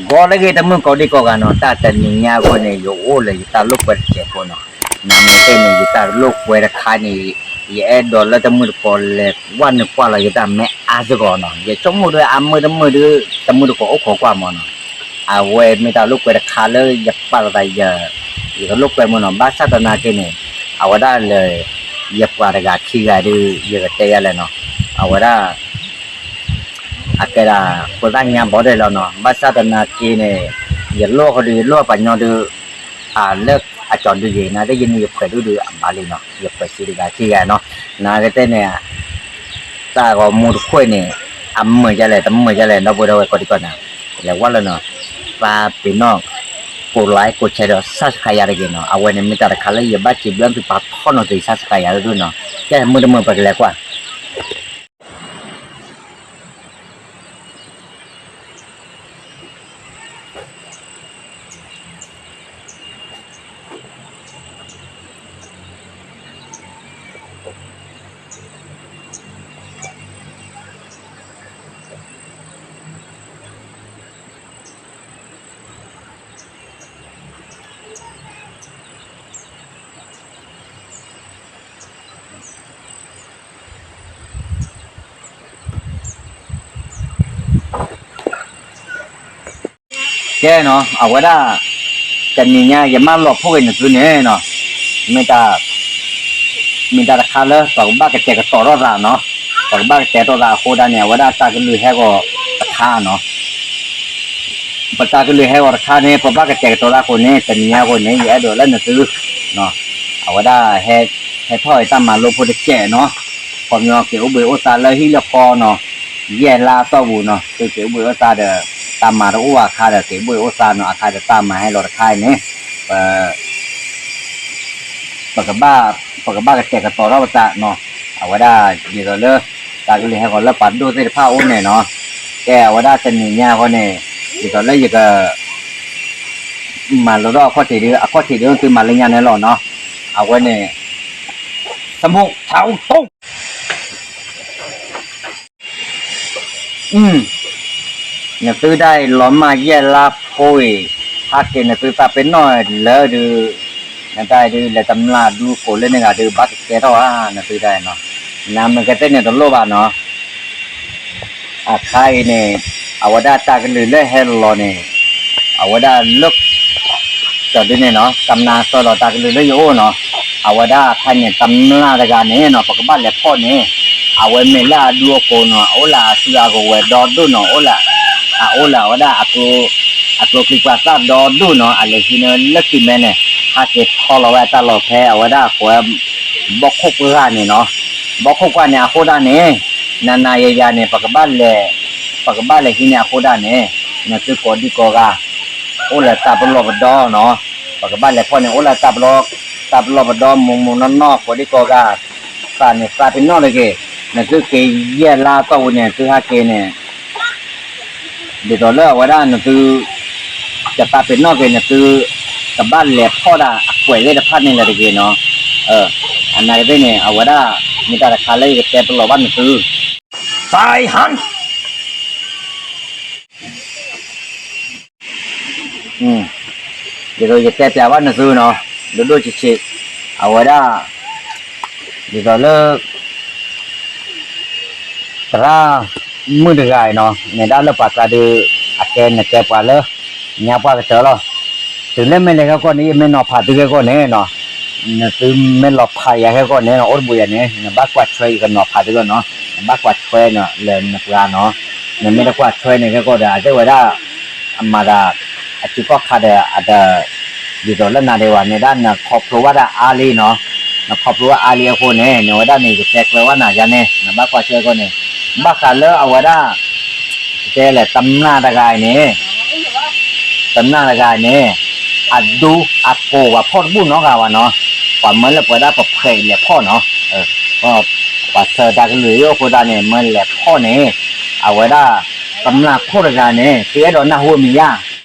ဂီၤလၢအဂ့ၤ တမုၢ်ကိးဒံကိးဂၤနီၤ, တၢ်တနံၤညါအဃိန့ၣ် ယအိၣ်လၢယတၢ်လိာ်ကွဲတစဲးဖိနီၤ. နမ့ၢ်တဲန့ၣ် ယတၢ်လိာ်ကွဲတခါန့ၣ် ယအဲၣ်ဒိးလၢတမုၢ်တကိးလဲၤကွၢ်နုာ်ကွၢ်လီၤယတၢ်မဲအါစ့ၢ်ကီးနီၤ. ယဆိကမိၣ်ဒီးအမုၢ်တမုၢ်ဒီး တမုၢ်တကိးအိၣ်ခိးကွၢ်မးနီၤ. အဝဲမ့ၢ်တၢ်လိာ်ကွဲတခါလၢယပာ်လီၤသး ယကလိာ်ကွဲမးနီၤ. ဘၣ်ဆၣ်သနာ်က့န့ၣ် အဝဲဒၣ်လၢ ယပှၤတဂၤခံဂၤဒီး ယကတဲယၤလဲၣ်နီၤ. အဝဲဒၣ် အကဲဒၣ် ဖိသၣ်ညါဘီဒဲးလီၤနီၤ. ဘၣ်ဆၣ်သနာ်က့န့ၣ် ယလိၣ်ဃီဒီး ယလိၣ်ပှၤညီဒီး အလၢအကၠီၤဒုးယံၤ နာ်သက့ယန့ၣ် ယဖှဲးဒိၣ်ဒီးအဘၣ်လံနီၤ. ယဖှဲးစ့တဂၤခံဂၤနီၤ. နာ်က့တဲန့ၣ် တၢ်ဂီၤမူတခိၣ်အံၤန့ၣ် အမုာ်ဒ်လဲၣ် တမုာ်ဒ်လဲၣ် ဒီပုၢ်ဒီဝဲၢ်ကိးဒံကိးဂၤ လဲၤဝဲလၢနီၤ. သးပ့ၤနီၣ် ကိးlike ကိးshareဒီး subscribe ယၤတဂ့ၤနီၤ. အဝဲန့ၣ်မ့ၢ်တၢ်တခါလၢ ယဘၣ်စံးဘျုးသုပာ်ဖှိၣ်နီၤ သု subscribe ယၤဒိၣ်ဒိၣ်နီၤ. ကဲမုၢ်တမုၢ်ပကလဲၤကွၢ် ကဲနီၤ အဝဲဒၣ် တနံၤညါယမၢလီၤဖှိၣ်က့ၤနသုန့ၣ်နီၤ မ့ၢ်တၢ် မ့ၢ်တၢ်တခါလၢ ပကဘၣ်ကတဲာ်ကတီၤထီၣ်သးနီၤ. ပကဘၣ်ကတဲာ်ကတီၤသးအဃိဒၣ်န့ၣ် အဝဲဒၣ်တၢ်ကလုၢ်ဟဲဂီၤတခါနီၤ. ပတၢ်ကလုၢ်ဟဲဂီၤတခါန့ၣ် ပဘၣ်ကတဲာ်ကတီၤသးအဃိန့ၣ် တနံၤညါအဃိန့ၣ် ယအဲၣ်ဒိးလၢနသု အဝဲဒၣ် ဟဲထီၣ်အံၤတၢ်မၤလိဖိတစဲးနီၤ. ခီပညီက့ၤအိၣ်ဘှံးအိၣ်သါလၢဟံၣ်လၢဃီနီၤ. ယဲၢ်လါအတီၢ်ပူၤနီၤ သုက့ၤအိၣ်ဘှံးအိၣ်သါဒီး တၢ်မၤတအိၣ်အခါဒီး က့ၤအိၣ်ဘှံးအိၣ်သါနီၤ. အခါဒီးတၢ်မၤဟဲလီၤတခါအံၤန့ၣ် ပ ပကဘၣ် ပကဘၣ်ကတဲာ်ကတီၤထီၣ်ပသးနီၤ. အဝဲဒၣ် ဒ်သိးလၢ တၢ်ကလုၢ်ဟဲဂီၤလၢပှၤဒိၣ်သ့ၣ်တဖၣ်အအိၣ်န့ၣ်နီၤ. ကဲအဝဲဒၣ်တနံၤညါအဃိန့ၣ် ဒ်သိးလၢယက မၤလိထီၣ်အခီၣ်ထံးဒီး အခီၣ်ထံးဒီးသုမၤလၢညါန့ၣ်လီၤနီၤ. အဝဲန့ၣ် သမူထီၣ် နသုဒၣ်အံၤ လီၤမၢ်ယဲၢ်လါဖိအံၤ ဟးက့ၤနသုသးပ့ၤနီၣ်လၢဒုး နတၢ်အံၤဒုး လဲၤတမျၢ်ဒူကိးလၢန့ၣ်ဂၤဒုး ဘၣ်ကကဲထီၣ်ဧါ နသုဒၣ်အံၤနီၤ. နမ့ၢ်ကတဲန့ၣ်တလိၣ်ဘၣ်နီၤ. အခါအံၤန့ၣ် အဝဲဒၣ်တၢ်ကလုၢ်လၢဟဲလီၤန့ၣ် အဝဲဒၣ်လၢ ကၠီၤဒုန့ၣ်နီၤ ကမျၢၢ်စၢလီၤတၢ်ကလုၢ်လၢယအိၣ်နီၤ. အဝဲဒၣ်အခါန့ၣ် တမျၢ်တဂၤန့ၣ်နီၤ ပကဘၣ်လဲၤဖီၣ်န့ၣ် အဝဲမ့ၢ်လၢအဒူအကိးနီၤ အအိၣ်လၢအစုအကဝဲၤဒီဒိၣ်နီၤ အအိၣ်လၢ အအိၣ်လၢအဝဲဒၣ် အကျိချံပှၤသၣ်ဒီဒိၣ်နီၤ အလဲၤဟံးန့ၢ်လၢကံၢ်မဲန့ၣ် ဟးက့ၤထီလီၤဝဲအတၢ်လီၢ်ဖဲအဝဲဒၣ်အဃိ ဘီခိၣ်ပှၢ်န့ၣ်နီၤ. ဘီခိၣ်ပှၢ်န့ၣ်အဃိဒၣ်န့ၣ် နၤနၤယၤယၤန့ၣ် ပကဘၣ်လဲၤ ပကဘၣ်လဲၤဟံးန့ၢ်အဃိဒၣ်န့ၣ် နသုကိးဒံကိးဂၤ အိၣ်လၢတၢ်ပလီၢ်ပဒီနီၤ. ပကဘၣ်လဲၤဖီၣ်န့ၣ် အိၣ်လၢ တၢ်ပလီၢ်ပဒီ မိၢ်မိၢ်နီၢ်နီၢ် ကိးဒံကိးဂၤ သးန့ၣ်သးပ့ၤနီၣ်တဂ့ၤ. နသုက့ၤယဲၢ်လါတီၢ်ပူၤန့ၣ် နသုဟးက့ၤန့ၣ် ဒ်သိးလၢအဝဲဒၣ်နသု ကသးပ့ၤနီၣ်က့ၤနသု ကဘၣ်လဲၤဖီၣ်ဒၣ်အကွဲးသ့ၣ်တဖၣ်န့ၣ်လၢတဂ့ၤနီၤ. အနာ်က့သ့ၣ်န့ၣ် အဝဲဒၣ် မ့ၢ်တၢ်တခါလၢယကတဲပလီၢ်ဘၣ်နသု သးဟံ ဒ်သိးယတဲပျးဘၣ်နသုနီၤ ဒိၣ်ဒိၣ်ဆံးဆံး အဝဲဒၣ် ဒ်သိးလၢ သရၣ်မုၣ်တဂၤအံၤနီၤ နဲဒၣ်လၢပှၤကျါဒီး အကဲနတဲပှၤလၢ ညါပှၢ်ကတၢၢ်လီၤ. တုၤလၢမ့ၢ်လဲၤခဲကီၢ်န့ၣ် ယမ့ၢ်နီၤဖးသုခဲကီၢ်န့ၣ်နီၤ နသုမ့ၢ်လီၤဖးယၤခဲကီၢ်န့ၣ် အိၣ်တဘူးယၤန့ၣ် နဘၣ်ကွၢ်ဆွဲယကနီၤဖးသုကီၢ်နီၤ နဘၣ်ကွၢ်ဆွဲနီၤ လၢနပှၤနီၤ နမ့ၢ်တကွၢ်ဆွဲန့ၣ်ခဲကီၢ်ဒီး အတဲဝဲဒၣ် အမၤသး အစုကီၢ်ခါဒီး အတ ဒ်သိးလၢနၤဒဲးဝဲန့ၣ်ဒၣ် နခီဖျိဝဲဒၣ်အါလံနီၤ နခီဖျိဝဲအါလံအဃိန့ၣ် နဝဲဒၣ်န့ၣ် ယတဲကျၢၤဝဲနၤယါန့ၣ် နဘၣ်ကွၢ်ဆွဲကီၢ်န့ၣ် ဘၣ်ဃးလၢအဝဲဒၣ် တဲလဲၣ် တမျၢ်တဂၤအံၤန့ၣ် တမျၢ်တဂၤအံၤန့ၣ် အဒူအကိးပှၤဖီၣ်တဘူၣ်နီတဂၤဘၣ်နီၤ ပှၤမၢလၢပှဲၤဒၣ်ပဖှဲးအံၤလဲၤဖီၣ်နီၤ ပှၤဆၢတၢ်ကလုၢ်အံၤအိၣ်အဃိသတးန့ၣ် မၢလဲၤဖီၣ်န့ၣ် အဝဲဒၣ် တမျၢ်ခိၣ်တဂၤန့ၣ် သုအဲၣ်ဒိးနၢ်ဟူအမံၤယါ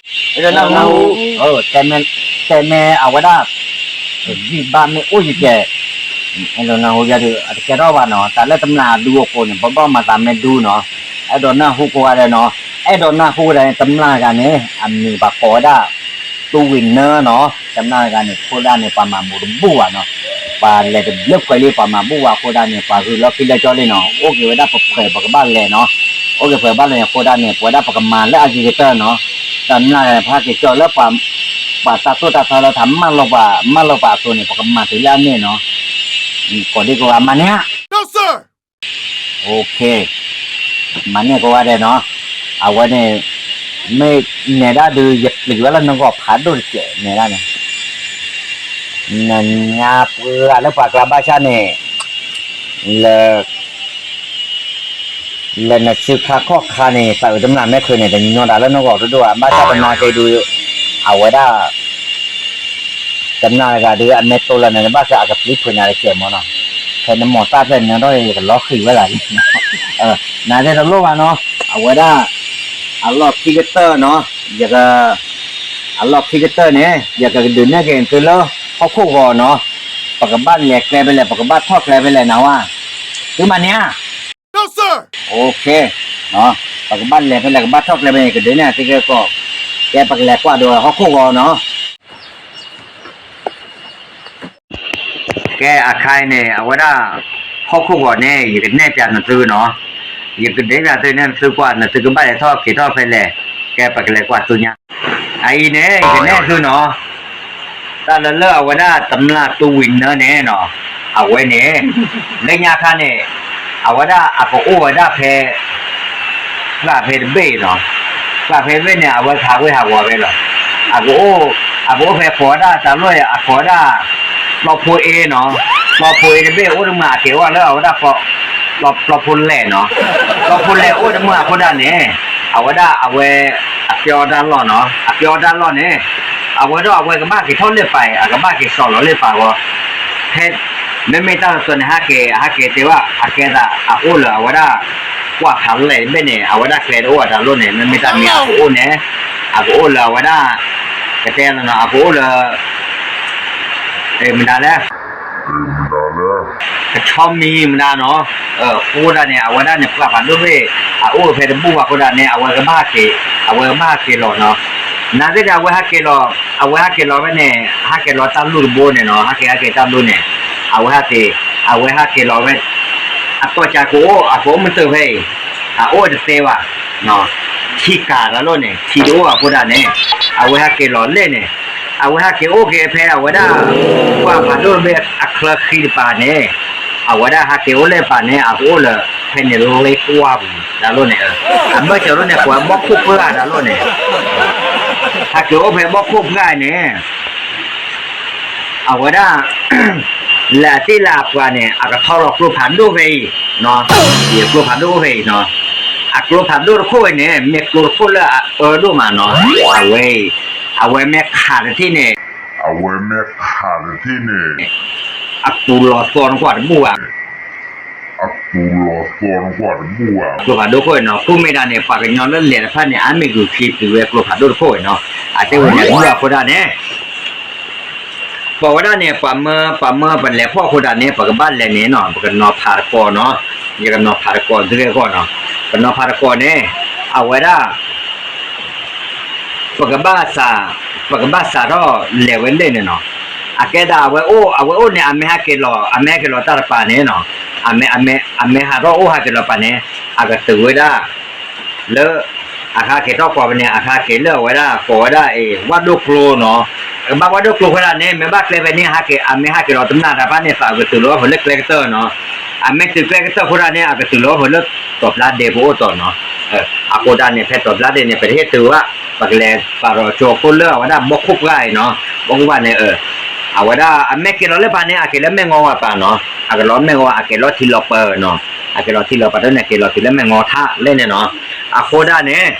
အဲၣ်ဒိးနၢ်ဟူ တဲမ့ၢ်အဝဲဒၣ် ဂံၢ်ဘါမ့ၢ်အိၣ်ယကဲ အဲၣ်ဒိးနၢ်ဟူယါဒီး အတကဲထီၣ်ဘၣ်နီၤ တၢ်လၢတမျၢ်အဒူအကိးန့ၣ် ပဘၣ်မၤသးမ့ၢ်ဒူနီၤ အဲၣ်ဒိးနၢ်ဟူကိးဂၤဒဲးနီၤ အဲၣ်ဒိးနၢ်ဟူဝဲဒၣ်န့ၣ် တမျၢ်တဂၤန့ၣ် အမံၤပှၤကိးဝဲဒၣ် တူဝံၤနၢနီၤ, တမျၢ်တဂၤန့ၣ် အဃိဒၣ်န့ၣ် ပှၤမၤဘူၣ်တဘူၣ်ဘၣ်နီၤ, ပှၤလဲၤတဘျုးပှဲၤလံ ပှၤမၤဘူၣ်ဝဲအဃိဒၣ်န့ၣ် ပှၤဂုာ်လီၢ်ခံလၢကၠီလံနီၤ, အိၣ်က့ၤဝဲဒၣ်ပဖှဲးပကဘၣ်လဲၤနီၤ, အိၣ်က့ၤပှဲၤဘၣ်လဲၤန့ၣ်အဃိဒၣ်န့ၣ် ပဝဲဒၣ်ပကမၤလၢအဂ့ၤကတၢၢ်နီၤ, တမျၢ်တဂၤန့ၣ် ပဟဲက့ၤကၠီလၢ ပှၤတၢ်သိၣ်တၢ်သီလၢတၢ်မၢလီၤပှၤ မၢလီၤပှၤအသိးန့ၣ် ပကမၤတုၤလၢအန့ၣ်နီၤ, ကိးဒံကိးဂၤမၤန့ၢ်ဧါ မၤန့ၢ်ကိးဂၤဒဲးနီၤ, အဝဲန့ၣ် မ့ၢ်နဲဒၣ်ဒုး ယပျံၤဝဲလၢနဂီၢ်ဖးဒိၣ်တစဲးနဲဒၣ်န့ၣ်, နညါပှၤလၢပှၤကျါဘၣ်ဆၣ်န့ၣ် လၢ လၢနစုခါခီၣ်ခါန့ၣ် သးအုးတမျၢ်မဲာ်ချၢန့ၣ် တညီတၢ်လၢနဂီၢ်ဒိၣ်ဒိၣ်ဧါ, ဘၣ်ဆၣ်တနာ်က့ဒုး အဝဲဒၣ် တမျၢ်တဂၤဒုး အမ့ၢ်တိၢ်လၢနၤန့ၣ် ဘၣ်ဆၣ်အကပျံၤဖုးနၤတစဲးမ့ၢ်နီၤ, ဖဲနမိၢ်သၣ်ဖျၢၣ်န့ၣ်ဒီး ယကလီၤဃံၤဝဲလၢ်လံ, နၤသ့ၣ်တလိၣ်ဘၣ်နီၤ, အဝဲဒၣ် အလီၢ်ခံကတၢၢ်နီၤ, ယက အလီၢ်ခံကတၢၢ်န့ၣ် ယကဒုးနဲၣ်က့ၤသုလၢ ဟီၣ်ခိၣ်ဂီၤနီၤ, ပကဘၣ်လဲၤကျဲဖဲလဲၣ် ပကဘၣ်ထီၣ်ကျဲဖဲလဲၣ်နၤဝဲ, သုမၤန့ၢ်ဧါ ပကဘၣ်လဲၤဖဲလဲၣ် ကဘၣ်ထီၣ်ကျဲဖဲန့ၣ် ကဒုးနဲၣ်သုကဲကီၢ်, ကဲပကလဲၤကွၢ်ဒိဟီၣ်ခိၣ်ဂီၤနီၤ. ကဲအခါအံၤန့ၣ် အဝဲဒၣ် ဟီၣ်ခိၣ်ဂီၤန့ၣ် ယကနဲၣ်ပၠးနသုနီၤ, ယကနဲၣ်ပၠးသုန့ၣ် နသုကွၢ် နသုကဘၣ်လဲၤထီၣ်က့ၤထီၣ်ဖဲလဲၣ်, ကဲပကလဲၤကွၢ်သုညါ, အအံၤန့ၣ် ယကနဲၣ်သုနီၤ တၢ်လၢလၢအဝဲဒၣ်တမျၢ်တူဝံၤနၢန့ၣ်နီၤ, အဝဲန့ၣ် လၢညါခါန့ၣ် အဝဲဒၣ်အကအိၣ်ဝဲဒၣ်ဖဲ ပှၢ်ဖဲတဘ့ၣ်နီၤ, ပှၢ်ဖဲတဘ့ၣ်န့ၣ် အဝဲကဟးဝ့ၢ်ဟးဝီၤဖဲလီၤ, အကအိၣ် အကအိၣ်ဖဲကိးဝဲဒၣ်တၢ်လီၢ်အံၤ အကိးဝဲဒၣ် ပျီဖိအ့နီၤ, ပျီဖိအ့တဘ့ၣ်အိၣ်တမုာ် အက့ၤအိၣ်လၢအဝဲဒၣ် ပျီဖိလဲၣ်နီၤ, ပျီဖိလဲၣ်အိၣ်တမုာ်အဃိဒၣ်န့ၣ် အဝဲဒၣ်အဝဲ အပျီတၢ်လီၢ်နီၤ, အပျီတၢ်လီၢ်န့ၣ် အဝဲဒီးအဝဲကဘၣ်က့ၤထီၣ်လၢပာ်အံၤ အကဘၣ်က့ၤစိာ်လီၤလၢပာ်ဂီၤ, ဖဲ မ့မ့ၢ်တၢ်တတီၤန့ၣ် ဟဲက့ၤ ဟဲက့ၤတဲဘၣ် အကဲသးအအိၣ်လၢအဝဲဒၣ် ကွၢ်ဖးလဲၣ်တဘ့ၣ်န့ၣ် အဝဲဒၣ်ကျဲတအိၣ်အတၢ်လီၢ်န့ၣ် မ့မ့ၢ်တၢ်မံၤအကအိၣ်န့ၣ် အကအိၣ်လၢအဝဲဒၣ် ကတဲလီၤနီၤ အကအိၣ်လၢ မတၤလဲၣ် ကဆီမံၤမတၤနီၤ, အဃိဒၣ်န့ၣ် အဝဲဒၣ်န့ၣ် ပှၢ်ဖးဒိၣ်ဘ့ၣ် အအိၣ်ဖဲတဘူၣ်ဘၣ်အဃိဒၣ်န့ၣ် အဝဲကဘၣ်ဟဲက့ၤ အဝဲကဘၣ်ဟဲက့ၤလီၤနီၤ, နာ်သ့ၣ်န့ၣ် အဝဲဟဲက့ၤလီၤ အဝဲဟဲက့ၤလီၤဖဲန့ၣ် ဟဲက့ၤလီၤတၢ်လူၢ်တဘိန့ၣ်နီၤ ဟဲက့ၤဟဲက့ၤတၢ်လူၢ်န့ၣ် အဝဲဟဲက့ၤ အဝဲဟဲက့ၤလီၤဖဲ အတီၢ်ကးကအိၣ် အကအိၣ်မုာ်တၢၢ်ဖဲအံၤ အအိၣ်တသ့ဘၣ် ထံကးတၢ်လီၢ်န့ၣ် ထံတအိၣ်အဃိဒၣ်န့ၣ် အဝဲဟဲက့ၤလီၤလဲၣ်န့ၣ် အဝဲဟဲက့ၤအိၣ်က့ၤဖဲအဝဲဒၣ် ပှၢ်ဖးဒိၣ်တဘ့ၣ်အချၢဃံတပၤန့ၣ် အဝဲဒၣ်ဟဲက့ၤအိၣ်လၢပာ်န့ၣ် အကအိၣ်လၢ ဖဲန့ၣ်လ့ကွၢ်ပူၤတၢ်လီၢ်န့ၣ် အဘၢၣ်စၢၤလီၤန့ၣ် ပှၤဘီၣ်ခိၣ်ပှၢ်တၢ်လီၢ်န့ၣ် ဟဲက့ၤအိၣ်ဖဲဘီၣ်ခိၣ်ပှၢ်န့ၣ် အဝဲဒၣ် လၢအသ့ၣ်လၢအပှၤန့ၣ် အကထီၣ်လီၤကျိဖးဒိၣ်ဖဲအံၤ ယကျိဖးဒိၣ်အိၣ်ဖဲအံၤနီၤ အကျိဖးဒိၣ်တခိၣ်အံၤန့ၣ် မ့ၢ်ကျိတခိၣ်လၢအအၢဒိၣ်မးနီၤ အဝဲအံၤ အဝဲမ့ၢ်ခးတထံၣ်န့ၣ် အဝဲမ့ၢ်ခးတထံၣ်န့ၣ် အပူၤလီၤသီနကွၢ်တဘူၣ်ဘၣ် အပူၤလီၤသီနကွၢ်တဘူၣ်ဘၣ် ကျိဖးဒိၣ်ခိၣ်အံၤနီၤ ဃိမ့ၢ်ဒၣ်န့ၣ် ပှၤကညီလၢလဲၤတဖၣ်န့ၣ် အါမ့ၢ်ဂုာ်ခံတုၤဝဲကျိဖးဒိၣ်တခိၣ်အံၤနီၤ အတဲဝဲန့ၣ် အဃိဒၣ်န့ၣ် ပဝဲဒၣ်န့ၣ် ပှၤမၢ ပှၤမၢပလဲၤဖီၣ်အဃိဒၣ်န့ၣ် ပကဘၣ်လဲၤန့ၣ်နီၤ ပကနီၤဖးတကီၢ်နီၤ ယကနီၤဖးတကီၢ်သုဂ့ၢ်ဂီၢ်နီၤ ပနီၤဖးတကီၢ်န့ၣ် အဝဲဒၣ် ပကဘၣ်စး ပကဘၣ်စးထီၣ်လဲၤဝဲလဲၣ်န့ၣ်နီၤ အကဲဒၣ်အဝဲအိၣ် အဝဲအိၣ်န့ၣ် အမ့ၢ်ဟဲက့ၤလီၤ အမ့ၢ်ဟဲက့ၤလီၤတၢ်တပၤန့ၣ်နီၤ အမ့ၢ် အမ့ၢ် အမ့ၢ်ဟးထီၣ်အိၣ်ဟဲက့ၤလီၤပာ်န့ၣ် အကတုၤဝဲဒၣ် လၢ အဟဲက့ၤထီၣ်ကွၢ်ဖဲန့ၣ် အဟဲက့ၤလၢအဝဲဒၣ် ကိးဝဲဒၣ်အံၤ ဝၣ်ဒိၣ်ကျိနီၤ ကဘၣ်ဝၣ်ဒိၣ်ကျိဃိဒၣ်န့ၣ် မ့ၢ်ဘၣ်ကျဲဖဲန့ၣ် ဟဲက့ၤ အမ့ၢ်ဟဲက့ၤလီၤတမျၢ်တၢ်ဖၣ်န့ၣ် သးကတုၤလီၤဖဲလၢကျဲကတၢၢ်နီၤ အမ့ၢ်တုၤကျဲကတၢၢ်ဃိဒၣ်န့ၣ် အကတုၤလီၤဖဲလၢ တီၤဖျါဒ့ပအိၣ်တီၤနီၤ အဃိဒၣ်န့ၣ် ဖဲတီၤဖျါဒ့န့ၣ် ပတဟ့ၣ်တုၤဘၣ် ပကလဲၤပာ်ဒီးကၠိခိၣ်လၢအဝဲဒၣ်ဘီၣ်ခိၣ်ပှၢ်အံၤနီၤ ဘီၣ်ခိၣ်ပှၢ်န့ၣ် အဝဲဒၣ်အမ့ၢ်က့ၤလီၤလၢပာ်န့ၣ် အက့ၤလၢမဲၢ်ငီဝဲပာ်နီၤ အကလီၤမဲၢ်ငီ အက့ၤလီၤထံလီၤပၢၤနီၤ အက့ၤလီၤထံလီၤပၢၤတန့ၣ် က့ၤလီၤတုၤလၢမဲၢ်ငီထးလဲၣ်န့ၣ်နီၤ အဃိဒၣ်န့ၣ်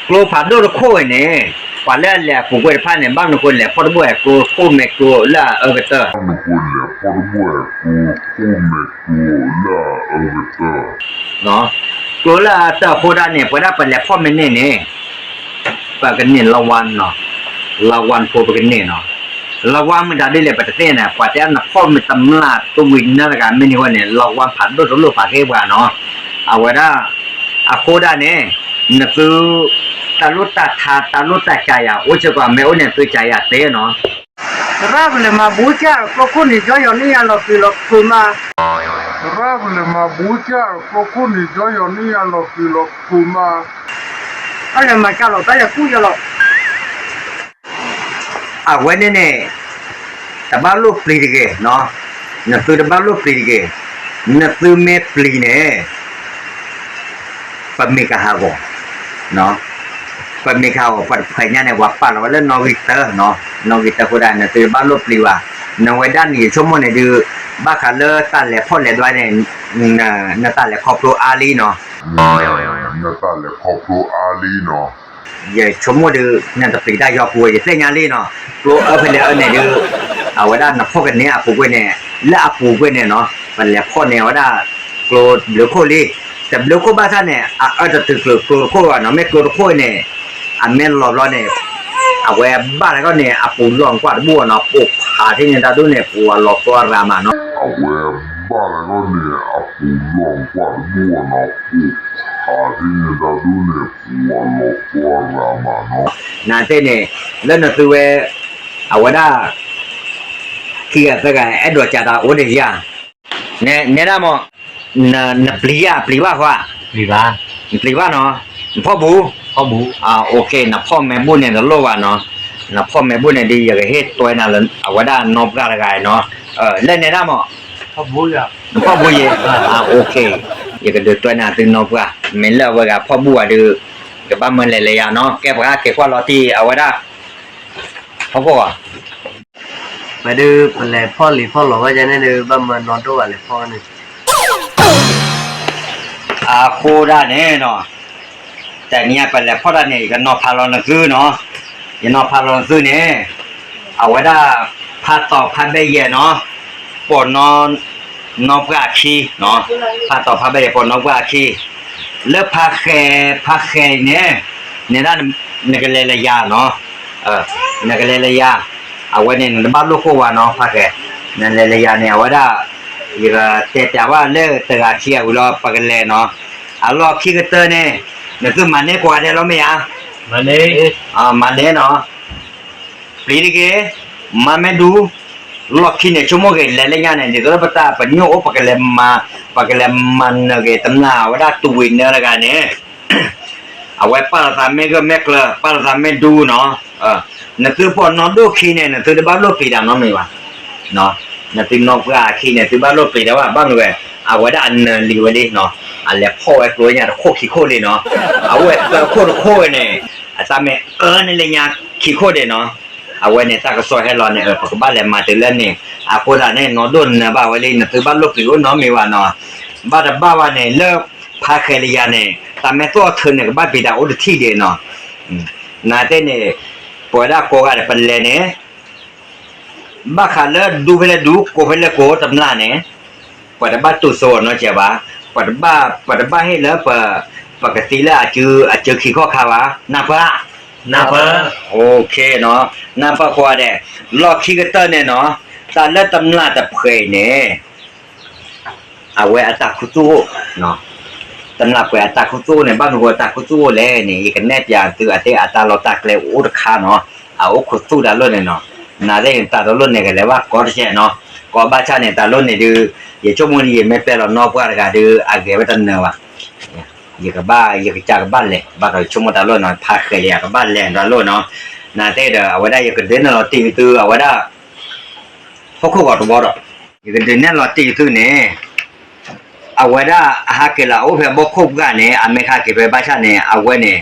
ကျိဖးဒိၣ်တခိၣ်အံၤန့ၣ် ပှၤလၢအလဲၤအပူၤကွံာ်တဖၣ်န့ၣ် ဘၣ်မနုၤဃိလဲၤဖီၣ်တဘူၣ်ဝဲကျိခိၣ်မ့ၢ်ကျိလၢအအၢကတၢၢ် ကျိခိၣ်မ့ၢ်ကျိလၢအအၢကတၢၢ် ကျိလၢအအၢကတၢၢ်အဃိဒၣ်န့ၣ် ပဝဲဒၣ်ပလဲၤဖီၣ်မ့ၢ်န့ၢ်န့ၣ် ပကန့ၢ်လါဝါနီၤ လါဝါဖိပကန့ၢ်နီၤ လါဝါမ့ၢ်တၢ်ဒ်လဲၣ်ပတသ့ၣ်ညါ ပှၤတဲနဖီၣ်မ့ၢ်တမျၢ်တဝံၤနၢတဂၤမ့ၢ်န့ၢ်ဝဲန့ၣ် လါဝါဖးဒိၣ်တလိၣ်ပာ်က့ၤပှၤနီၤ အဝဲဒၣ် အဃိဒၣ်န့ၣ် နသု တၢ်လိၣ်တၢ်ထါ တၢ်လိၣ်တၢ်ကးယၤ အိၣ်စ့ၢ်ကီး မ့ၢ်အိၣ်န့ၣ် သုကးယၤသ့နီၤ. ရၢၢ်ပလဲၤမၤဘူကၢ် ကျိခိၣ်န့ၣ်ကၠီယီၤန့ၢ်ယၤလီၤဃံၤလီၤဖုးမး. ရၢၢ်ပလဲၤမၤဘူကၢ် ကျိခိၣ်န့ၣ်ကၠီယီၤန့ၢ်ယၤလီၤဃံၤလီၤဖုးမး. တၢ်လဲၤမၤကၢ်လီၤ တၢ်လဲၤကူၣ်ယၤလီၤ. အဝဲန့ၣ်န့ၣ် တဘၣ်လိၣ်ပျံၤတဂ့ၤ, နသုတဘၣ်လိၣ်ပျံၤတဂ့ၤ, နသုမ့ၢ်ပျံၤန့ၣ် ပမ့ၢ်ကဟးဂီၤ, ပမ့ၢ်ကဟးဂီၤ ပှၤတဖှဲးညါန့ၣ် ပှၤပာ်လီၤဝဲလၢနီၣ်ဂံၢ်တၢ, နီၣ်ဂံၢ်တၢအဃိဒၣ် နသုတဘၣ်လိၣ်ပျံၤဘၣ်, နဝဲဒၣ်န့ၣ် ယဆိကမိၣ်န့ၣ်ဒုး ဘၣ်ဃးလၢတၢ်လဲၤဖီၣ်လဲၤဒွးန့ၣ် နတၢ်လဲၤခီဖျိအါလံနီၤ. နတၢ်လဲၤခီဖျိအါလံနီၤ. ယဆိကမိၣ်ဒုး နတပျံၤတၢ်ယီၤပူၤဝဲ ယသ့ၣ်ညါလံနီၤ. ကျိအၢဖဲလဲၣ်အၢန့ၣ်ဒုး အဝဲဒၣ်နဖီၣ်ကန့ၢ်အပူၤကွံာ်န့ၣ်, လၢအပူၤကွံာ်န့ၣ်နီၤ ပလဲၤဖီၣ်န့ၢ်အဝဲဒၣ် ကျိတဘျုးခိၣ်လံ. တဘျုးခိၣ်ဘၣ်ဆၣ်န့ၣ် အအၢတတုၤကျိ ကျိတခိၣ်ဘၣ်နီၤ. မ့ၢ်ကျိတခိၣ်န့ၣ် အမ့ၢ်လီၤဘျီန့ၣ် အဝဲဘၣ်လၢကီၢ်န့ၣ် အပူၤလီၢ်ကွၢ်တဘူၣ်နီၤ. ပူၤဖးထံၣ်န့ၣ်တၢ်ဒူၣ်န့ၣ် ပူၤအလီၤကွၢ်ရၤမးနီၤ. အဝဲဘၣ်လၢကီၢ်န့ၣ် အပူၤလီၢ်ကွၢ်တဘူၣ်နီၤ. ပူၤဖးထံၣ်န့ၣ်တၢ်ဒူၣ်န့ၣ် ပူၤအလီၤကွၢ်ရၤမးနီၤ. နတဲန့ၣ် လၢနသုဝဲ အဝဲဒၣ် ခံဂၤသၢဂၤ အဲၣ်ဒိးကးတၢ်အိၣ်န့ၣ်ဧါ. နဲဒၣ်မး နပျံၤဧါ ပျံၤဘၣ်ဃီဧါ. နပျံၤဘၣ်နီၤ. နဖီၣ်ဘူး. နဖီၣ်မ့ၢ်ဘူးန့ၣ်တလိၣ်ဘၣ်နီၤ. နဖီၣ်မ့ၢ်ဘူးန့ၣ်ဒီး ယကဟ့ၣ်တွဲနၤလၢအဝဲဒၣ်နီၢ်ပှၢ်တဂၤနီၤ. လၢနဲဒၣ်မး နဖီၣ်ဘူးယဲ, ယကဒုးတွဲနၤသုနီၢ်ပှၢ်, မ့ၢ်လၢအဝဲဂၤဖီၣ်ဘူးဝဲဒီး ကဘၣ်မၢလဲၤလၢယၤနီၤ. ကဲပှၤက့ၤကွၢ်လီၤတံၢ်အဝဲဒၣ် ဖီၣ်ခိၣ်ဧါ. ဝဲဒုး ပလဲၤဖီၣ်လံၤဖီၣ်လီၤဝဲဒၣ်န့ၣ်ဒီး ဘၣ်မၢနီၢ်ဒိၣ်ဘၣ်လဲၤဖီၣ်န့ၣ် အဃိဒၣ်န့ၣ်နီၤ, တနံၤအံၤပလဲၤဖီၣ်တၢ်န့ၣ် ယကနီၤဖးလီၤနသုနီၤ, ယနီၤဖးလီၤနသုန့ၣ်, အဝဲဒၣ် ဖးတီၤဖးဘဲယဲၢ်နီၤ, ပိာ်နီၢ် နီၢ်ပှၢ်အခံ, ဖးတီၤဖးဘဲယဲၢ်ပိာ်နီၢ်ပှၢ်အခံ, လၢဖးဃဲၤ ဖးဃဲၤန့ၣ်, နဲဒၣ် နကလဲၤလၢယၤနီၤ, နကလဲၤလၢယၤ, အဝဲန့ၣ် နတဘၣ်လိၣ်ကိၢ်ဝါနီၤ ဖးဃဲၤ, နလဲၤလၢယၤန့ၣ် အဝဲဒၣ် ယကတဲပျးဘၣ်လၢတဂၤခံဂၤဝံၤလီၤ ပကလဲၤနီၤ, အလီၢ်ခံကတၢၢ်န့ၣ်, နသုမၤန့ၢ်ကိးဂၤဒဲးလီၤမ့ၢ်ဧါ, မၤန့ၢ်နီၤ, ပျံၤတဂ့ၤ, မၤမ့ၢ်ဒူ, လီၢ်ခံန့ၣ် ဆိကမိၣ်ဂ့ၤလဲၤလၢညါန့ၣ် ဒ်သိးလၢပတၢ်ပညိၣ်အိၣ် ပကလဲၤမၤ, ပကလဲၤမၤနၢၤဂ့ၤတမျၢ်အဝဲဒၣ်တူၢ်ဝံၤနၢၤတဂၤန့ၣ် အဝဲပာ်လီၤသးမ့ၢ်ဂၢၢ်မ့ၢ်ကျၢၤ ပာ်လီၤသးမ့ၢ်ဒူနီၤ, နသုပိာ်နီၢ်ဒိၣ်ခံန့ၣ် နသုတဘၣ်လိၣ်ပျံၤတၢ်နီတမံၤဘၣ်, နသုနီၢ်ပှၢ်အခံန့ၣ် သုဘၣ်လိၣ်ပျံၤတၢ်ဘၣ် ဘၣ်မနုၤဝဲ, အဝဲဒၣ်အနၢၤလံဝဲလံနီၤ, အလဲၤဖီၣ်ဝဲကျိညါတခိၣ်ခံခိၣ်လံနီၤ, အအိၣ်ဝဲသၢခိၣ်တခိၣ်ဝဲန့ၣ်, အတၢ်မ့ၢ်အၢန့ၢ်လၢညါခံခိၣ်ဒံးနီၤ, အဝဲန့ၣ်တၢ်ကစီၣ်ဟဲလီၤန့ၣ် ပကဘၣ်လဲၤမၤတုၤလၢန့ၣ်, အဃိသတးန့ၣ် နီၢ်ဒိၣ်နၢၤဘၣ်ဝဲလံ နသုဘၣ်လိၣ်ပျံၤအိၣ်နီတမံၤဘၣ်နီၤ, ဘၣ်တဘၣ်ဘၣ်န့ၣ် လၢဖးဃဲၤလၢယၤန့ၣ် တၢ်မ့ၢ်သီၣ်အထၢန့ၣ် ကဘၣ်ပျံၤတၢ်အိၣ်တထံၣ်ဒံးနီၤ, နတဲန့ၣ်, ပဝဲဒၣ်ကိးဂၤဒဲးပလဲၤန့ၣ် ဘၣ်ဃးလၢဒူဖဲလဲၣ်ဒူ ကိးဖဲလဲၣ်ကိးတမျၢ်န့ၣ်, ပှၤတဘၣ်တူၢ်စိအီၤနီတစဲးဘၣ်, ပှၤတဘၣ်ဟ့ၣ်လၢပ, ပကသံလၢအစုခံခီၣ်ခါဘၣ်, နၢ်ပၢၢ်, နၢ်ပၢၢ်, နၢ်ပၢၢ်ဃိဒဲး, လီၢ်ခံကတၢၢ်န့ၣ်နီၤ, တၢ်လၢတမျၢ်တဖှဲးအံၤန့ၣ် အဝဲအတၢ်ခူသူၣ်အိၣ်, တမျၢ်ပှဲၤအတၢ်ခူသူၣ်အိၣ်န့ၣ် ဘၣ်မနုၤဃိအတၢ်ခူသူၣ်အိၣ်လဲၣ်န့ၣ် ယကနဲၣ်ပျးသုအတၢ်လီၢ်တၢ်ကျဲအိၣ်တခါနီၤ, အအိၣ်ခူသူၣ်တၢ်လီၢ်န့ၣ်နီၤ, နသ့ၣ်န့ၣ် တၢ်တလီၢ်န့ၣ်ကလဲၤဘၣ်ကီတစဲးနီၤ, ကီဘၣ်ဆၣ်န့ၣ် တၢ်လီၢ်န့ၣ်ဒုး, ယဆိကမိၣ်န့ၣ် ယမ့ၢ်ပျဲလီၤနီၢ်ပှၢ်တဂၤဒုး အဂဲၤဝဲတနၢၤဘၣ်, ယကဘၣ် ယကစၢ်ကဘၣ်လဲၤ ဘၣ်ဒီးဆိကမိၣ်တၢ်လီၢ်နီၤ ဖးဃဲၤလၢယၤကဘၣ်လဲၤတၢ်လီၢ်နီၤ, နသ့ၣ်ဒီး အဝဲဒၣ်ယကဒုးနဲၣ်လီၤတ့ၢ်သု အဝဲဒၣ် ဟီၣ်ခိၣ်ဂီၤတဘီဒီး, ယကဒုးနဲၣ်လီၤတ့ၢ်သုန့ၣ်, အဝဲဒၣ်အဟးက့ၤလီၤအိၣ်ဖဲဘီခိၣ်ပှၢ်န့ၣ် အမ့ၢ်ဟးက့ၤဖဲဘၣ်ဆၣ်န့ၣ် အဝဲန့ၣ်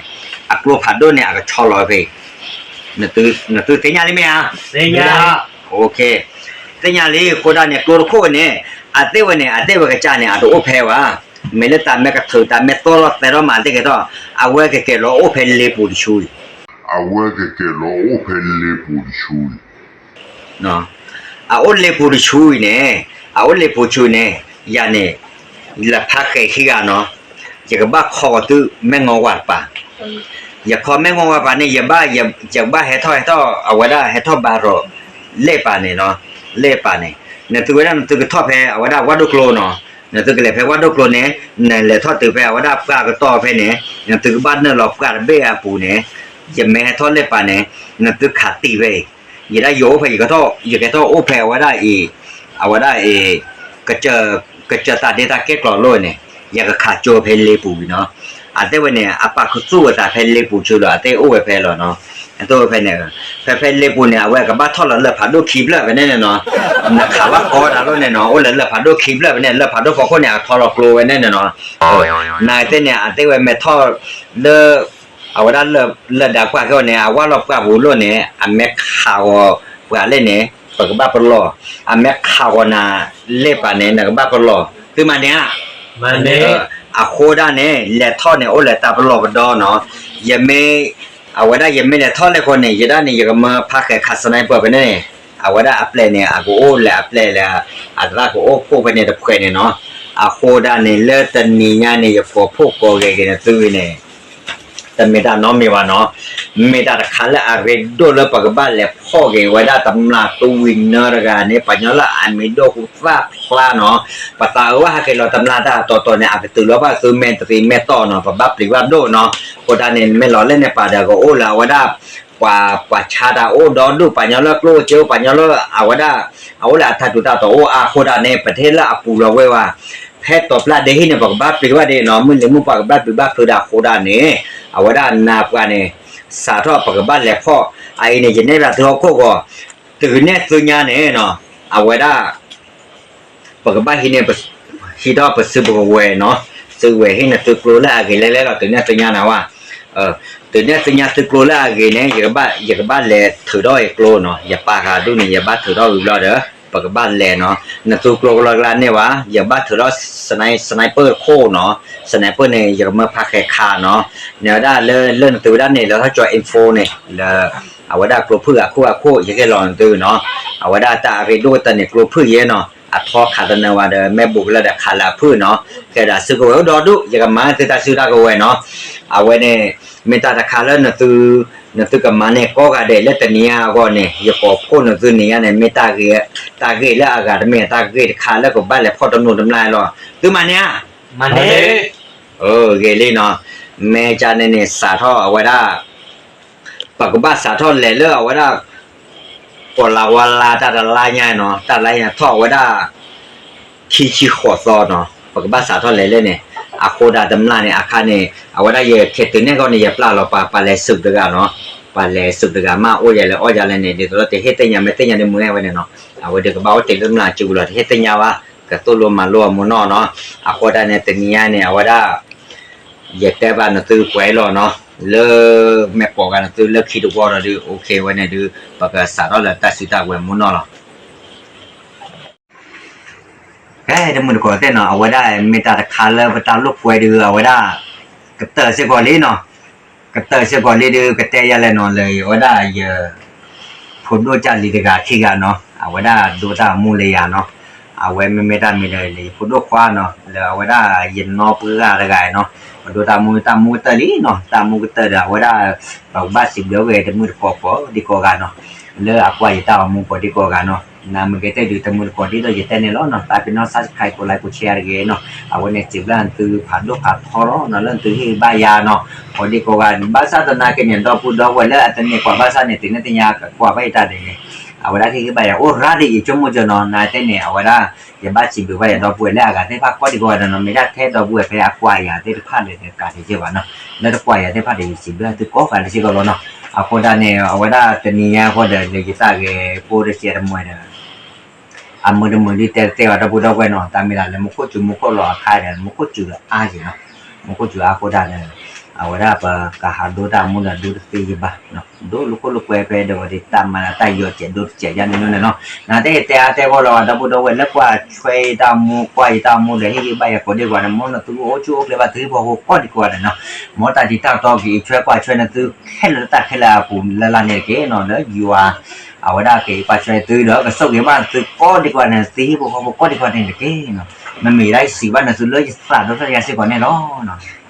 အကျိဖးဒိၣ်န့ၣ် အကဆီလီၤဖဲအံၤ, နသုသ့ၣ်ညါလံမ့ၢ်ဧါ, သ့ၣ်ညါလံအဃိဒၣ်န့ၣ် ကျိတခိၣ်န့ၣ် အသ့ၣ်ဝဲန့ၣ် အသ့ၣ်ဝဲကစၢ်န့ၣ် အတအိၣ်ဖဲဘၣ်, မ့ၢ်လၢတၢ်မ့ၢ်ကထုးတၢ်မ့ၢ်သီၣ်လီၤသဲထီၣ်မၤသ့ၣ်ကဲထီၣ်, အဝဲကက့ၤလီၤအိၣ်ဖဲလ့ပူၤတဆူအံၤ, အဝဲကက့ၤလီၤအိၣ်ဖဲလ့ပူၤတဆူအံၤ အအိၣ်လ့ပူၤတဆူအံၤန့ၣ်, အအိၣ်လ့ပူၤတဆူန့ၣ်, ယၤန့ၣ်, လၢဖးဃဲၤခံဂၤနီၤ, ယကဘၣ်ခီကီၤသုမဲာ်ငီၤဝါတပၤ, ယခီမဲာ်ငီၤဝါတပၤန့ၣ် ယဘၣ်, ယဘၣ်ဟဲထီၣ်ဟဲထီၣ် အဝဲဒၣ်ဟဲထီၣ်ဘါရီၤ, လ့ၣ်ပၤန့ၣ်နီၤ, လ့ၣ်ပၤန့ၣ်, နသုဝဲဒၣ်နသုကထီၣ်ဖဲအဝဲဒၣ်ဝၣ်ဒိၣ်ကျိနီၤ နသုကလဲၤဖဲဝၣ်ဒိၣ်ကျိန့ၣ်, နလဲၤထီၣ်တုၤဖဲအဝဲဒၣ်ပှၢ်ကတီၢ်ဖဲန့ၣ်, နသုကဘၣ်နုာ်လီၤပှၢ်တဘ့ၣ်အပူၤန့ၣ်, ယမ့ၢ်ဟဲထီၣ်လၢပၤန့ၣ်, နသုခးတံၢ်ဖဲအံၤ, ယဲဒၣ်ယအိၣ်ဖဲ ယကထီၣ်အိၣ်ဖဲအဝဲဒၣ်အံၤ, အဝဲဒၣ်အံၤ, ကစၢၢ်သးဒ့တၢ်ကဲကျိးလိၣ်န့ၣ်, ယကခးကၠိဖဲလ့ပူၤဝံၤနီၤ, အတဲဝဲန့ၣ် အပာ်ခူသူၣ်အသးဖဲလ့ပူၤဆူလီၤ အတဲအိၣ်ဝဲဖဲလီၤနီၤ, အတဲဝဲဖဲန့ၣ်, ဖဲဖဲလ့ပူၤန့ၣ် အဝဲကဘၣ်ထီၣ်လီၤလၢၢ်ဖးဒိၣ်ခံဖျၢၣ်ဖဲန့ၣ်န့ၣ်နီၤ, နခးဘၣ်ကီတၢ်လိၣ်န့ၣ်နီၤ အိၣ်လၢလၢၢ်ဖးဒိၣ်ခံဖျၢၣ်ဖဲန့ၣ် လၢၢ်ဖးဒိၣ်ဖီခိၣ်န့ၣ် အထီလီၤကျိဝဲန့ၣ်န့ၣ်နီၤ, နတဲန့ၣ် အတဲဝဲမ့ၢ်ထီၣ်လၢ အဝဲဒၣ်လၢၢ်ဒၣ်ပှၢ်ခဲအံၤန့ၣ် အဝၢ်လီၤပှၢ်ပူၤလိၣ်န့ၣ် အမ့ၢ်ခးဂီၤပှၤလဲၣ်န့ၣ် ပကဘၣ်ပလီၢ်, အမ့ၢ်ခးဂီၤနၤလ့ပၤန့ၣ် နကဘၣ်ပလီၢ်, သုမၤန့ၣ်ဧါ, အဃိဒၣ်န့ၣ် လဲၤထီၣ်န့ၣ် အိၣ်လၢတၢ်ပလီၢ်ကဒီနီၤ, ယမ့ၢ် အဝဲဒၣ်ယမ့ၢ်လဲၤထီၣ်လဲၣ်ဃီန့ၣ် ယဒၣ်န့ၣ် ယကမၢဖးဃဲၤခး sniper ဖဲန့ၣ်, အဝဲဒၣ်အပျဲၢ်န့ၣ် အကအိၣ်လၢအပျဲၢ်လၢ အသရၣ်ကအိၣ်ဖှိၣ်ဖဲန့ၣ်တဖှဲးန့ၣ်နီၤ, အဃိဒၣ်န့ၣ် လၢတနံၤညါန့ၣ် ယကိးဖှိၣ်ကိးဂဲၤက့ၤနသုန့ၣ် တမ့ၢ်တၢ်နီတမံၤဘၣ်နီၤ, မ့ၢ်တၢ်တခါလၢအရ့ဒိၣ်လၢပကဘၣ်လဲၤဖီၣ်က့ၤဝဲဒၣ်တမျၢ်တဝံၤနၢတဂၤန့ၣ် ပှၤကညီလၢအမံၤဒိၣ်ဟူသၣ်ဖျါနီၤ, ပသးအၢဘၣ်ဟးက့ၤလီၤတမျၢ်တၢ်အတီၤတီၤန့ၣ် အကတုၤလီၤဘၣ်သုမဲာ်တသ့မဲာ်တီၢ်နီၤ, ပဘၣ်ပျံၤဘၣ်ဒိၣ်နီၤ, အဃိဒၣ်န့ၣ် မ့ၢ်လီၤလၢန့ၣ်ပာ်ဒီးကအိၣ်လၢအဝဲဒၣ် ပှၤ ပှၤဆါတၢ်အိၣ်ဒီဒူၣ် ပှၤကညီလၢကျိၣ်စ့အိၣ် ပှၤကညီလၢအဝဲဒၣ် အအိၣ်လၢအတၢ်ထူးတၢ်တီၤအိၣ်အါအဃိဒၣ်န့ၣ် ပတဟ့ၣ်လၢအပူၤလီၤဝဲဘၣ်, ဖဲတီၤပျၢ်ဒ့ဟံၣ်န့ၣ် ပကဘၣ်ပျံၤဘၣ်ဒ့နီၤ, မုၢ်လံၤမုၢ်ပှၢ်ကဘၣ်ပျံၤဘၣ်ဖုးဒၣ်အဃိဒၣ်န့ၣ် အဝဲဒၣ်နၤပှၤန့ၣ် စးထီၣ်ပကဘၣ်လဲၤဖီၣ်, အအံၤန့ၣ် ယနဲၣ်ဘၣ်သုဟီၣ်ခိၣ်ဂီၤ, တုၤနဲၣ်သုညါန့ၣ်နီၤ, အဝဲဒၣ် ပကဘၣ်ဟံးန့ၢ် ဟံးထီၣ်ပစုပကဝဲၤနီၤ, စုကဝဲၤဟ့ၣ်နသုကျိလၢအဂ့ၤလဲၣ်လဲၣ်လီၤ တုၤနဲၣ်သုညါနၤဝဲ, တုၤနဲၣ်သုညါသုကျိလၢအဂ့ၤန့ၣ် ယကဘၣ်လဲၤထုးထီၣ်ယကျိနီၤ, ယပာ်ဃာ်ဒူၣ်န့ၣ် ယဘၣ်ထုးထီၣ်ဝံၤဘျီဒီး ပကဘၣ်လဲၤနီၤ, နသုကျိကလီကလါန့ၢ်ဝဲ, ယဘၣ်ထုးထီၣ် sniper ခိၣ်နီၤ, sniper န့ၣ် ယကမၢဖးဃဲၤခးနီၤ, န့ၣ်ဝဲဒၣ်လၢ လၢနသုဝဲဒၣ်န့ၣ် လၢထီၣ်ကၠီ info န့ၣ် လၢ အဝဲဒၣ်ကျိဖုၣ်ဂၤခိၣ်ဂၤခိၣ် ယကဟ့ၣ်လီၤနသုနီၤ, အဝဲဒၣ်တၢ်အရ့ဒိၣ်ကတၢၢ်န့ၣ် ကျိဖုၣ်ယဲနီၤ, အထီခးတနၢၤဝဲဒီး မ့ၢ်ဘူးကလၢာ်ဒီးခးလၢအဖုၣ်နီၤ, ကဲဒီးစုကဝဲၤအိၣ်ဒီဒူၣ် ယကမၤသုတၢ်စုတၢ်ကဝဲၤနီၤ, အဝဲန့ၣ် မ့ၢ်တၢ်တခါလၢ နသုကမၤန့ၢ်ကိးဂၤဒဲးလၢတနံၤညါအဂီၢ်န့ၣ် ယကိးဖှိၣ်နသုနံၤညါန့ၣ် မ့ၢ်တၢ်ဂ့ၤလၢအဂၤတမ့ၢ် တၢ်ဂ့ၢ်တခါလၢကဘၣ်လဲၤဖီၣ်တနီၤတမျၢ်လီၤ, သုမၤန့ၣ်ဧါ, ဂ့ၤလံနီၤ, မ့ၢ်ကန့ၣ်န့ၣ် စးထီၣ်အဝဲဒၣ် ပကဘၣ်စးထီၣ်လဲၤလၢအဝဲဒၣ် ကီၤလၤဝါလါတၢ်တလါညါနီၤ, တၢ်လါညါထီၣ်အဝဲဒၣ် ခံဆံဃိးသီနီၤ, ပကဘၣ်စးထီၣ်လဲၤလၢန့ၣ်, အဃိဒၣ်တမျၢ်န့ၣ် အခါန့ၣ် အဝဲဒၣ်ယခဲးတုၤန့ၢ်ဂီၢ်န့ၣ် ယပျၢ်လီၤပှၤ ပှၤလဲၤစုးတဂၤနီၤ, ပှၤလဲၤစုးတဂၤမး အိၣ်ယၤလဲၤအီၣ်ယၤလဲၣ်န့ၣ် ဒ်သိးလၢတဟ့ၣ်သ့ၣ်ညါ မ့ၢ်သ့ၣ်ညါဒ်မုၢ်ဝဲန့ၣ်နီၤ, အဝဲဒၣ်ကဘၣ်အိၣ်တ့ၢ်လၢတမျၢ်စုပူၤလီၤ တဟ့ၣ်သ့ၣ်ညါဘၣ်, ကသိၣ်လိမၤလိအမိၢ်နီၢ်နီၤ, အဃိဒၣ်န့ၣ် တနံၤညါန့ၣ် အဝဲဒၣ် ယတဲဘၣ်နသုကွဲးလီၤနီၤ, လၢ မ့ၢ်ကိးဂၤနသုလၢခံတဝီဒီးဒုး OK ဝဲန့ၣ်ဒုး ပကစးထီၣ်လၢတၢ်စုတၢ်ကဝဲၤမိၢ်နီၢ်လီၤ. ကဲ တမုၢ်တကိးသ့ၣ်နီၤ အဝဲဒၣ်မ့ၢ်တၢ်တခါလၢပတၢ်လိာ်ကွဲဒုး အဝဲဒၣ် ကတၢၢ်စ့ၢ်ကီးလံနီၤ, ကတၢၢ်စ့ၢ်ကီးလံဒုး ကတဲယၤလဲၣ်နီၤ လၢအဝဲဒၣ်ယ ဖိဒိၣ်ကၢ်လံၤတဂၤခံဂၤနီၤ အဝဲဒၣ်ဒိတၢ်မူလၢယၤနီၤ, အဝဲမ့မ့ၢ်တၢ်မံၤဒီး ယဖိဒိၣ်ခွါနီၤ လၢအဝဲဒၣ်ယနီၢ်ပှၢ်ဂၤတဂၤနီၤ, ပဒိတၢ်မူ တၢ်မူကတၢၢ်လံနီၤ တၢ်မူကတၢၢ်ဒီး အဝဲဒၣ် ပကဘၣ်စံးဘျုးဝဲတမုၢ်တကိးကိးဒံကိးဂၤနီၤ, လၢအကွၢ်ယတၢ်ဂီၤမူကိးဒံကိးဂၤနီၤ, နမ့ၢ်ကတဲဒုးတမုၢ်တကိးဒံဒီး ယတဲန့ၣ်လီၤနီၤ, တၢ်ပ့ၤနီၣ် subscribe ကိး like ကိး share တဂ့ၤနီၤ, အဝဲန့ၣ်စံးဘျုးနသုဖးဒိၣ်ဖးထီလီၤနီၤ လၢနသုဟ့ၣ်ဘၣ်ယၤနီၤ, ကိးဒံကိးဂၤ ဘၣ်ဆၣ်သနာ်က့န့ၣ် ဒီပုၢ်ဒီဝဲၢ်လၢအတန့ၢ်ကွၢ်ဘၣ်ဆၣ်န့ၣ် တုၤနသ့ၣ်ညါကကွၢ်ဘၣ်ယတၢ်ဒ်န့ၣ် အဝဲဒၣ်ကဟ့ၣ်ဘၣ်ယၤအိၣ်ရၤဒ်ယဆိကမိၣ်ကၠီနီၤ, နတဲန့ၣ် အဝဲဒၣ် ယဘၣ်စံးဘျုးဘၣ်ယဒီပုၢ်ဝဲၢ်လၢအဂၤသ့ၣ်တဖၣ်ကိးဒံကိးဂၤဒီးနီၤ, မ့ၢ်ဒၣ်ထဲဒီပုၢ်ဝဲၢ်ဖဲအကွၢ်ယၤသ့ၣ်တဖၣ်ဒီး တကးတက့ၢ်ဘၣ်နီၤ, လၢတကွၢ်ယၤသ့ၣ်တဖၣ်ဒီး ယစံးဘျုးသုကိးဂၤဒဲးစ့ၢ်ကီးလီၤနီၤ, အဃိဒၣ်န့ၣ် အဝဲဒၣ်တနံၤညါအဃိဒီး လၢယတၢ်ဂ့ၢ်ဖိတစဲးတမှဲဒီး အမုၢ်တမုၢ်ဒ်တဲတတဲဘၣ်ဒီပုၢ်ဒီဝဲၢ်နီၤ, တၢ်မ့ၢ်ဒၣ်လၢမူခိၣ်စူၤမူခိၣ်လီၤအခါဒီး မူခိၣ်စူၤလၢအါက့ၤနီၤ, မူခိၣ်စူၤအါအဃိဒၣ်ဒီး အဝဲဒၣ်ပကဟးဒိတၢ်မူဒီးဒိတသ့ယဘၣ်, ဒိလိာ်ခိၣ်လိာ်ကွဲဖဲဒီးဝဲဒၣ်တၢ်မၤတၢ်ယီၤစဲးဒိတစဲးယါန့ၣ်န့ၣ်နီၤ, နတဲတဲအါတဲဂီၢ်လီၤ ဒီပုၢ်ဒီဝဲၢ်လၢကွၢ်ဆွဲယတၢ်မူ ကွၢ်ယတၢ်မူဒီး ဟ့ၣ်ဂံၢ်ဘၣ်ယၤကိးဒံကိးဂၤန့ၣ် မ်နသုကအိၣ်ဆူၣ်အိၣ်ချ့ဘၣ်သုဟံၣ်ဖိဃီဖိကိးဒံကိးဂၤန့ၣ်နီၤ, မ်တၢ်တံၤတၢ်တီက့ၤအံၤဆွဲကွၢ်ဆွဲနသုခဲလၢာ်လၢတၢ်ခဲလၢာ်အပူၤလၢ်လၢ်န့ၣ်တက့ၢ်နီၤ, လၢယွၤ အဝဲဒၣ်က့ၤကွၢ်ဆွဲသုဒီး ကဆိၣ်ဂ့ၤဘၣ်သုကိးဒံကိးဂၤန့ၣ် သုဟံၣ်ဖိဃီဖိကိးဒံကိးဂၤန့ၣ်တက့ၢ်နီၤ, မ့မ့ၢ်ယဒၣ်ယစံးဘၣ်နသုလၢယသးဒီဖျၢၣ်ယၤစ့ၢ်ကီးန့ၣ်လီၤနီၤ.